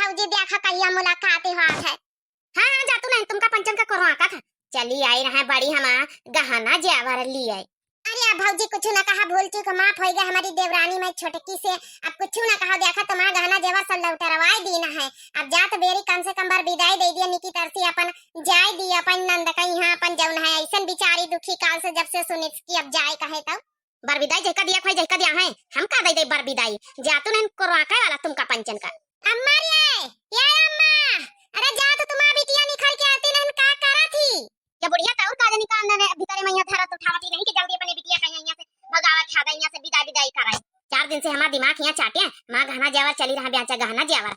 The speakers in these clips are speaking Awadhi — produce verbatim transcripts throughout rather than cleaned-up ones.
भौजी देखा कहिया मुलाकात होत है। हाँ, हाँ, जातू नहीं, तुमका पंचन का कोरवा का था। चली आई रहे बड़ी हमा गहना जेवर ली आई। अरे अब भौजी कुछ ना कहा, भूल चूक माफ होइगा हमरी देवरानी माई छोटकी से। अब कुछ ना कहा, देखा तुम्हारा गहना जेवर सब लौटरवाई दीना है। अब जात बेरी कम से कम बरबिदाई दे दिया, निकी तरसी अपन जाए दी अपन नंद का यहाँ, अपन जौन है ऐसन बिचारी दुखी काल से जब से सुनिस कि अब जाए कहे तो। बरबिदाई जहिका दिया खोई जहिका दिया है, हम का दे दे बरबिदाई, जातू नहीं कोरवा का वाला तुमका पंचन का। अम्मा रे, ए अम्मा, अरे जा तो तुम्हार बिटिया निखर के आती नहीं, का करा थी? ये बुढ़िया तो और का जानी का अंदर में भीतरे में यहाँ धरत उठावत ही नहीं कि जल्दी अपने बिटिया का यहाँ से भगावा, खादा यहाँ से विदा विदाई कराई। चार दिन से हमार दिमाग यहाँ चाटे, माँ गहना जेवर चली रहा, ब्याचा गहना जेवर।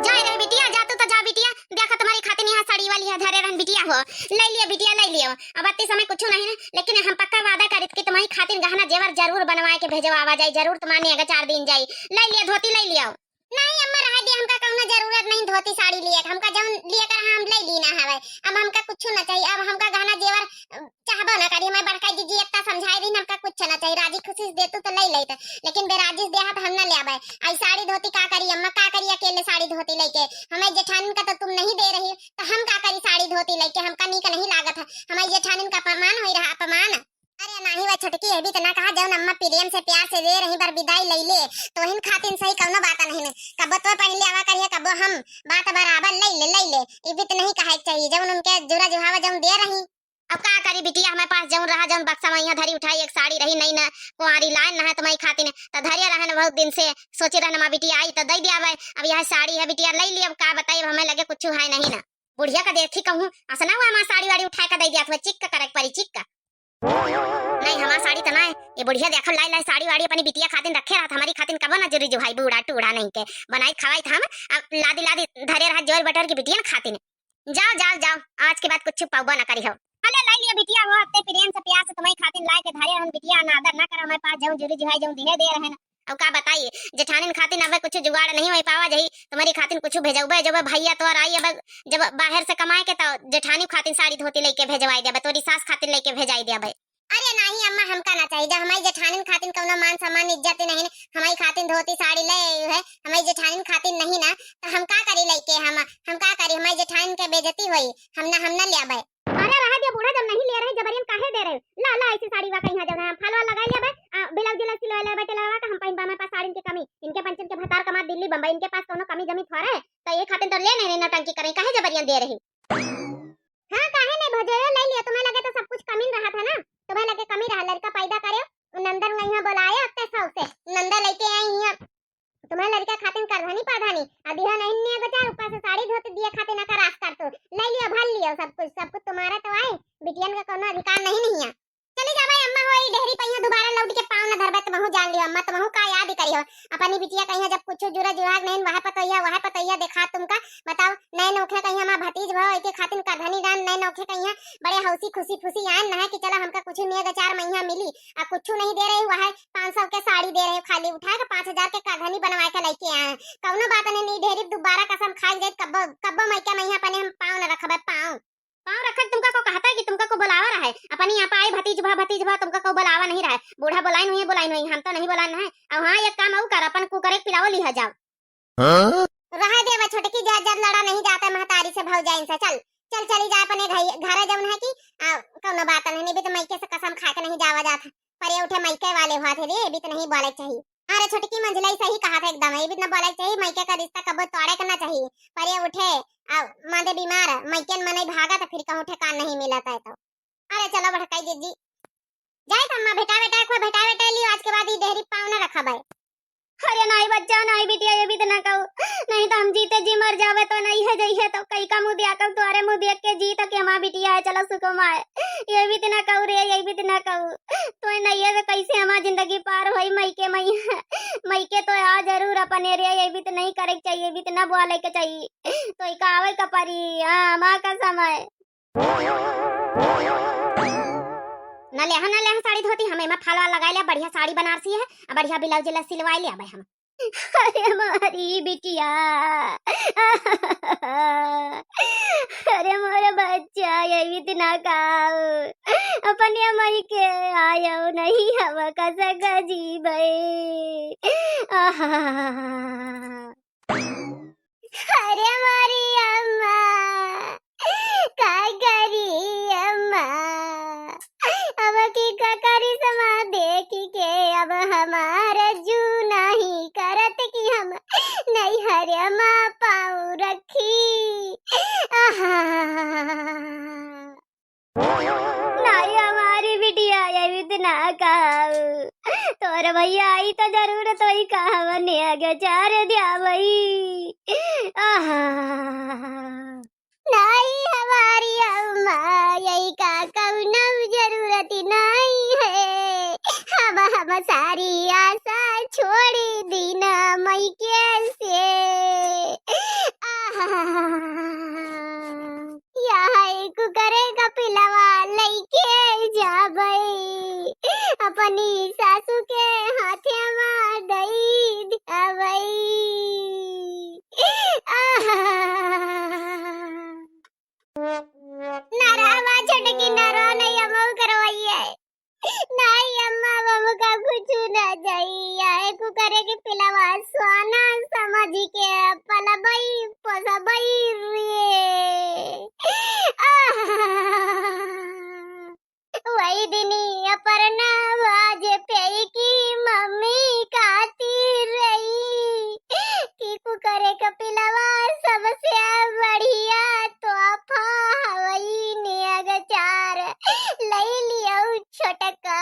जा रे बिटिया, जा तू तो जा बिटिया, देखा तुम्हारी खातिर यहाँ साड़ी वाली है, धरे रहन बिटिया हो, ले लियो बिटिया, ले लियो। अब अति समय कुछ नहीं है, लेकिन हम पक्का वादा करित कि तुम्हारी खातिर गहना जेवर जरूर बनवाए के भेजवावा जाई, जरूर तुम्हारे अगर चार दिन जाई, ले लियो धोती, ले लियो। नहीं अम्मा, रहे दे, हमका कौनो जरूरत नहीं धोती साड़ी लिए, हमका जौन लिए कर हम ले ली ना हवे। अब हमका कुछ ना चाहिए, अब हमका गहना जेवर, अ, चाहबो ना करी। हमारे बड़का जीजी इतना समझाए रही, हमका कुछ ना चाहिए, राजी खुशी से देतू तो ले लेते, लेकिन बेराजी से देहा तो हम ना ले आवे। आई साड़ी धोती का करी अम्मा, का करी अकेले साड़ी धोती लेके? हमारे जेठानी का तो तुम नहीं दे रही, तो हम का करी साड़ी धोती लेके? हमका नीक नहीं लागत है, हमारे जेठानी का अपमान हो रहा, अपमान। अरे नाही वा छोटकी, ये भी इतना कहा, जौन अम्मा प्रेम से प्यार से दे रही बरबिदाई लैले, तोहिन खातिन सही कौनो बात नहीं। कब्बो तो पहन ले आवा करिए, कब्बो हम, बात बराबर लैले, लैले। ये भी तो नहीं कहे के चाहिए, जौन उनके जुरा जुहावा जौन दे रही। अब का करी बिटिया, हमारे पास जौन रहा, जौन बक्सा में यहाँ धरी उठाई, एक साड़ी रही नई ना, कुंवारी लाइन ना है तुम्हारी खातिन, तो धरे रहे ना बहुत दिन से, सोचे रहना माँ बिटिया आई तो दे दिया भाई। अब यह साड़ी है बिटिया, ले ली। अब का बताई, अब हमें लगे कुछ है नहीं ना। बुढ़िया का देखी कहूँ, असना हुआ माँ साड़ी वाड़ी उठा के दे दिया, तुम्हें चिक का करे के परी, चिक का। नहीं, हमार साड़ी त ना है। ये बुढ़िया देखो, लाई, लाई साड़ी वाड़ी अपनी बिटिया खातिन रखे रहत, हमारी खातिन कबो ना जुरी जुहाई, बूढ़ा टूढ़ा नहीं के बनाई खवाई था हम। अब लादी, लादी धरे रहा जोर बटर की बिटिया न खातिन। जाओ, जाओ, जाओ, आज के बाद कुछ पाउबा ना करी हो। हले लाई लिया बिटिया हो, अत्ते प्रेम से प्यार से तुम्हारी खातिन लाई के धरे रहन बिटिया, ना आदर ना करा, हमारे पास जाऊं जुरी जुहाई जाऊं दिहे दे रहन। अब का बताई, जेठानिन खातिन अब कुछ जुगाड़ नहीं हो पावा, जही तुम्हारी खातिन कुछ भेजउबे, जब भैया तोर आई, अब जब बाहर से कमाए के, तो जेठानी खातिन साड़ी धोती लेके भेजवाई देबे, तोरी सास खातिन लेके भेजाई देबे। अरे नाही अम्मा, हमका ना चाहिए, जब हमारी जेठानिन खातिन कौनो मान सम्मान इज्जत नहीं, हमारी खातिन धोती साड़ी ले आई है, हमारी जेठानिन खातिन नहीं ना, तो हम का करी लेके, हम, हम का करी, हमारी जेठानिन के बेइज्जती होई, हम ना, हम ना ले आबे। अरे रहे दे बूढ़ा, जब नहीं ले रहे जबरियन काहे दे रहे? ला, ला ऐसी साड़ी वा कहीं जब हम फलवा लगा लेबे, आ, ब्लाउज उलाउज सिलवा लेबे, टेलरवा का हम पहिन बा, हमारे पास साड़िन की कमी, इनके पंचन के भतार कमा दिल्ली बम्बई, इनके पास कौनो कमी जमी थोड़े है, तो ये खातिन तो ले नहीं रहे नौटंकी करें, काहे जबरियन दे रही? हाँ, काहे नहीं भौजाई, ले लिया, तुम्हें लगे तो सब कुछ कमी रहा था ना, तुम्हें लगे कमी रहा, लड़का पैदा करे, नंदन यहाँ बोलाए अपने सौ से, नंदा लेके आई यहाँ। तुम्हारे लड़का खातिन करधनी परधानी, अभी हो नहीं निया बेचार, ऊपर से साड़ी धोती दिए खातिन अकर आस कर तू। ले लियो, भर लियो सब कुछ, सब कुछ तुम्हारा तो आए, बिटियन का कोनो अधिकार नहीं, नहीं है। चली जा भाई अम्मा हो, ई डेहरी पहिया दोबारा लौट के पाँव न धरबे, तुमहू जान लियो अम्मा, तुमहू का याद करियो। अपनी बिटिया कहिया जब कुछ जुरा जुहाग नहीं, वह पतोहिया, वह पतोहिया देखा तुमका, बताओ, नए नोखे कहिया हमार भतीज भव, एके खातिन करधनी डान, नए नोखे कहिया बड़े हौसी खुशी फुसी आन, नहे कि चला हमका कुछ निया चार महीना मिली, आ कुछ नहीं दे रहे, वह पाँच सौ के साड़ी दे रहे, खाली उठा के पाँच हजार के करधनी बनवा के लेके आए। कौनो बात नहीं, नहीं ढेरी दोबारा कसम खाई जाए, कब्बो, कब्बो मैके मैया अपने हम पाँव न रखबे, पाँव। पाँव रखे तुमका को कहता है कि तुमका को बुलावा रहा है, अपनी यहाँ पे आई भतीज भा, भतीज भा, तुमका को बुलावा नहीं रहा है। बूढ़ा बुलाइन हुई, बुलाइन हुई, हम तो नहीं बुलान है। अब हाँ, एक काम और कर, अपन कुकर एक पिलाओ लिहा जाओ। हाँ? रहा दे बा छोटकी, जा, जब लड़ा नहीं जाता महतारी से भौजाइन से। चल, चल, चली जा अपने घर, घर जौन है कि, आ, कौनो बात नहीं, नहीं भी तो मैके से कसम खा के नहीं जावा जात। परे उठे मैके वाले हुआ थे रे, ये भी तो नहीं बोले चाहिए। अरे छोटकी मंझलाई सही कहा था एकदम, ये भी तो ना बोले चाहिए, मैके का रिश्ता कबो तोड़े के ना चाहिए। परे उठे, आ, मादे बीमार, मैके मने भागा तो फिर कहूँ ठेकान नहीं मिला था तो। अरे चलो भटकाई दीदी, जाए तो अम्मा भेटा बेटा को भेटा बेटा लियो, आज के बाद ई डेहरी पाँव ना रखा भाई। अरे नहीं बच्चा, नहीं बिटिया, ये भी तो ना कहू, नहीं तो हम जीते जी मर जावे तो नहीं है जइहे तो कई का मुँह दिया कहू, तुम्हारे मुँह देख के जी तो कि हमार बिटिया है, चलो सुखो माए। ये भी तो ना कहू रे, ये भी तो ना कहू, तो नहीं है तो कैसे हमार जिंदगी पार होई? मैके, मैया, मैके तो आ जरूर अपने रे, ये भी तो नहीं करे के चाहिए, ये भी तो ना बोले के चाहिए, तो का आवे का परी, हाँ, माँ का समय। ना लेहा, ना लेहा साड़ी धोती, हम एमा फालवा लगाई ले, बढ़िया साड़ी बनारसी है, आ बढ़िया ब्लाउज ला सिलवाई ले आबे हम। अरे मोरी बिटिया, अरे मोरे बच्चा, ये भी इतना काऊ, अपने मैके आयो नहीं हम कसक जीबे। आहा। अरे मोरी अम्मा, का करी अम्मा, अब की का करी समा देखी के, अब हमार जू नाही करत कि हम नैहर मा पाँव रखी। आहा। नाई हमारी बिटिया, ये भी तो ना कहब। तोर भैया आई तो जरूर तोई कहब, नेग चार द्यावई। आहा। नाई हमारी अम्मा, यही का कौनो जरूरत नाई है। हम, हम सारी आशा छोड़ी दीना मइके से। आहा। यहै कुकरे का पिलवा लइके जाबै, अपनी सासू के हाथे मा दई द्याबै। आहा। ना रवा छोटकी, ना रवा, नहीं हम करवाइए। नाई अम्मा, अब हमका कुछु ना चाही। यहै कुकरे के पिलवा स्वाना समझ के पलबई पोसबई रे। आहा। वही दिनी अपरना वाज पेई की मम्मी काती रही कि कुकरे के पिलवा सबसे बढ़िया तोहफा हवई, नेग चार लई लियो छोटका।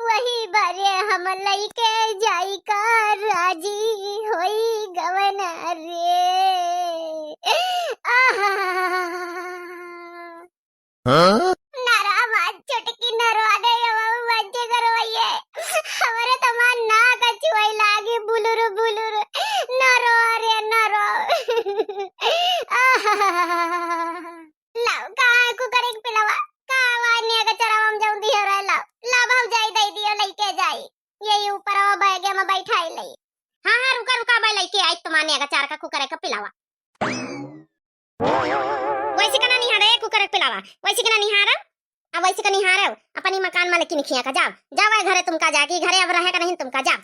वही बरे हम लइके जाई का राजी होई गवन रे। आहा। हाँ? नरवा छोटकी नरवा दे, अब बच्चे करवाइए। हमरे तमार नाक छुआई लागी बुलुर बुलुर। नरवा रे नरवा। आहा। लाओ, कहाँ है कुकरे के पिलवा? कहाँ वाने के चरावा में जाऊं दियो रे, लाओ। ला भौजाई दे दियो, लइके जाई। यही ऊपर वो बैगे में बैठाई लई। हाँ, हाँ, रुका, रुका, मैं लइके आई तुम्हारे अगर चार का कुकरे का पिलावा। वैसे कना निहारे कुकरे का पिलावा, वैसे कना निहारे, अब वैसे का निहारे, अपनी मकान मालकिन खिया का जाओ, जाओ ए घरे तुमका जाके, घरे अब रहे का नहीं तुमका, जाओ।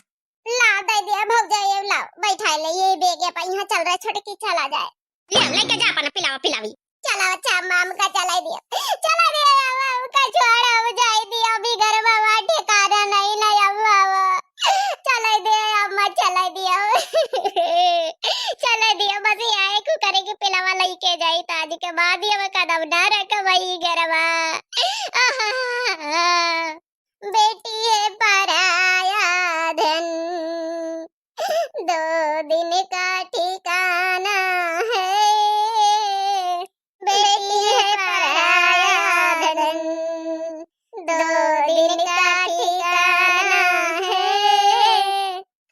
ला दे दिया भौजाई, लाओ, बैठाई ले, ये बेगे पर यहाँ चल रहे छोटकी, चला जाए। ले, लेके जा अपना पिलावा, पिलावी। चला, अच्छा, अम्मा, हमका चलाई दियो। चला दियो, अम्मा, हमका छोड़, हम जाई दियो, अभी घर में हमार ठिकाना नहीं, नहीं, अम्मा, अम्मा। चलाई दियो, अम्मा, चलाई दियो। चलाई दियो, बस ये आए कुकरे के पिलावा लइके जाई, तो आज के बाद ही हम कदम ना रखबई घर में। आहा। बेटी है पराया धन, दो दिन का ठिकाना है। बेटी है पराया धन, दो दिन का ठिकाना है।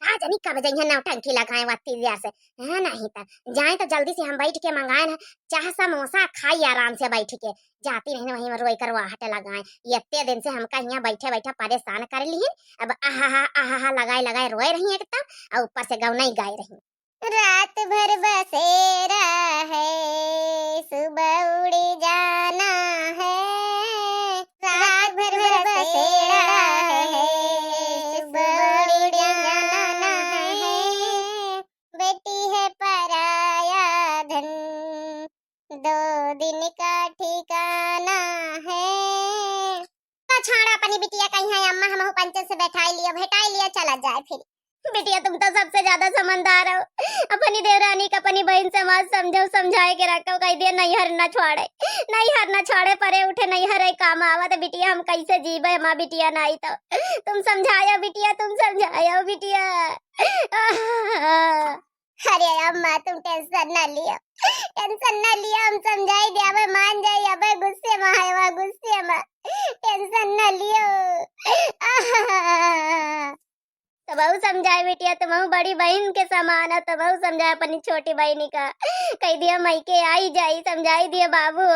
का जानी कब जइहैं नौटंकी लगाए वाती देर से। हाँ, नहीं त जाए तो जल्दी से हम बैठ के मंगाए ना चाह समोसा खाई आराम से बैठ के। जाती नहीं वहीं में रोई करवाहट लगाए। ये इतने दिन से हमका हियाँ बैठे बैठे परेशान कर लिहिन। अब आहा हा आहा हा लगाए लगाए रोए रही एक तो, और ऊपर से गौनई गाए रही। रात भर बसेरा है, सुबह उड़ जाना है। रात भर बसेरा है, सुबह उड़ जाना है। बेटी है पराया धन, दो दिन का ठिकाना है। तो छाड़ा अपनी बिटिया कहीं है अम्मा, हमहू पंचन से बैठाई लियो, भेटाई लियो, चला जाए फिर। बिटिया, तुम तो सबसे ज्यादा समझदार हो। अपनी देवरानी का अपनी बहन से मत समझो, समझाए के रखो, कह दिया नैहर न छोड़े, नैहर न छोड़े, परे उठे नैहर है काम आवा। तो बिटिया, हम कैसे जीवे हमार बिटिया नहीं तो। तुम समझायो बिटिया, तुम समझायो बिटिया। अरे अम्मा, तुम tension ना लियो, tension ना लियो, हम समझाई दे, अबे मान जाई, अबे गुस्से में है, वह गुस्से में, tension ना लियो। तबहू समझाए बिटिया, तुमहू बड़ी बहिन के समान है, तबहू समझाए अपनी छोटी बहिनी का, कह दिया मइके आई जाई, समझाई दिया बाबू।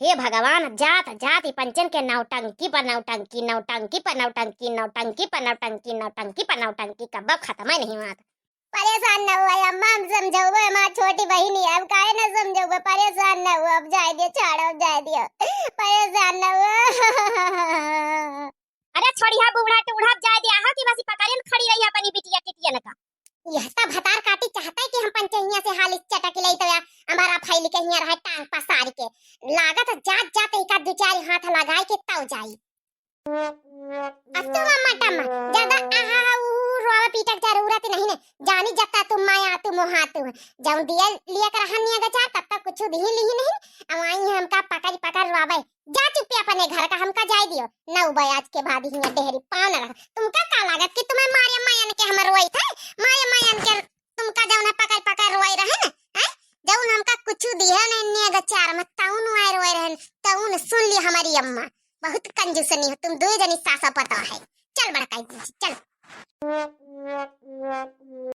हे भगवान, जात जात ई पंचन के नौटंकी पर नौटंकी, नौटंकी पर नौटंकी, नौटंकी पर नौटंकी, नौटंकी पर नौटंकी, कब खत्म ही नहीं हुआ। परेशान न हुआ अम्मा, हम समझौबे, हमार छोटी बहिनी है, अब काहे न समझौबे, परेशान न हुआ, अब जाए दियो, छोड़ो, अब जाए दियो, परेशान न हुआ। अरे छोड़िया बूढ़ा टूढ़ा, अब जाए दिया हो कि बस ई पकड़ियन खड़ी रही अपनी बिटिया टिटियन का। यह सब भतार काटी चाहता है कि हम पंचे हियाँ से हाली चटक ले तो या हमारा फैल के हियाँ रहे टांग पसार के। लागत जात जात एका दू चार हाथ लगाए के तौ जाई। अब तो अम्मा टम्मा, ज्यादा आहा हा ऊ ऊ रोवा पीटा के जरूरत नहीं ने। जानी जत्ता तू माया तू मोहा तू। जौन दिया लिया कर हनिया गचार तब तक कुछ दिही लिही नहीं। अब आई है हमका पकड़ पकड़ रोवे। जा चुप्पे अपने घर का, हमका जाए दियो। नौ बजे आज के बाद हियाँ डेहरी पाँव न रख। तुमका का लागत कि तुम्हें मारे मायन के हम रोई थे? मारे मायन के तुमका जौन है पकड़ पकड़ रोए रहे न, हैं? जौन हमका कुछ दिहे नहीं ने गचार में तौन आए रोए रहे, तौन सुन ली हमारी अम्मा। बहुत कंजूसनी हो तुम दो जनी सासा पता है। चल बड़का जी, चल।